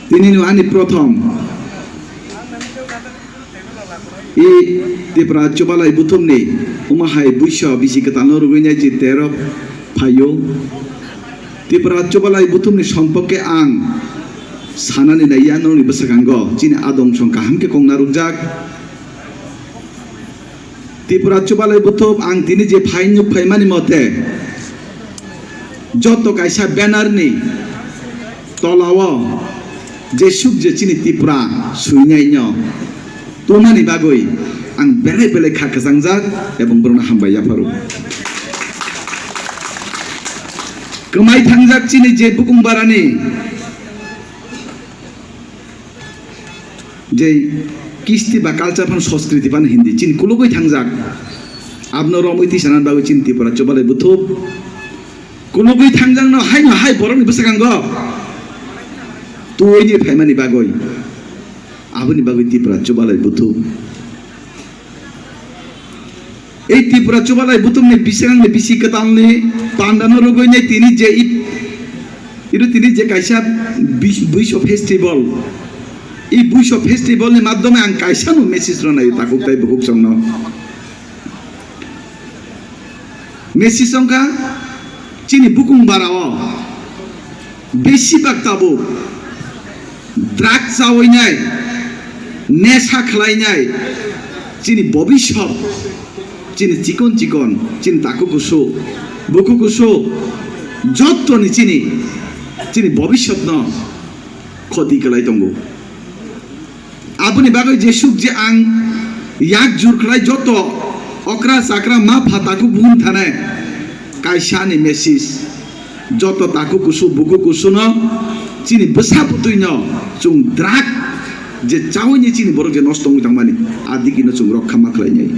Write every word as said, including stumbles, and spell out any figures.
Tini no ani prothom i Tipra Chubalai Buthumni omo hai buiso bisi kwtalno rwgwinai je terok phaio. Tipra Chubalai Buthumni sompokke ang sanani naiya nongni bwskango chini adong song kaham khe kongna rwkjak. Tipra Chubalai Buthum ang tini je phai nuk phaimani mote joto kaisa banner ni tolao jesuk je chini Tipra suinai no tumani bagwi ang belai belai kha kwchangjak ebong borokno hambai yapharo. Kwmai thangjak chini je bukung barani je kisti ba culture phan, sanskriti phan hindi chini kulugwi thangjak. Abno romwi tisanani bagwi chini Tipra Chubalai Buthum kulugwi thangjakno haino hai borokni bwskango tuini phaimani bagwi, aboni bagwi Tipra Chubalai Buthum. Ei Tipra Chubalai Buthumni bisingni bisi kwtalni pandano rwgwinai tini je i-, iru tini je kaisa bis-, buiso festival. I buiso festival ni madhyome ang kaisa no message rwnai takhuk tai bukhuk songno. Message wngkha chini bukung barao. Besibak tabuk drug chawainai, nesha khlainai, chini bobisot, chini chikon chikon, chini taku kusu, buku kusu, jottoni chini, chini bobisotno khoti kwlai tongo. Aboni bagwi jesuk je ang yak jur khlai joto okra chakra ma pha takhuk buhum thanai kaisa ni message, joto takhuk kusu buku kusuno chini bwsa bwtwino chwng drug je chawi ni chini borok je nosto wngwi tangmani, a digino chwng rokha ma khlainai.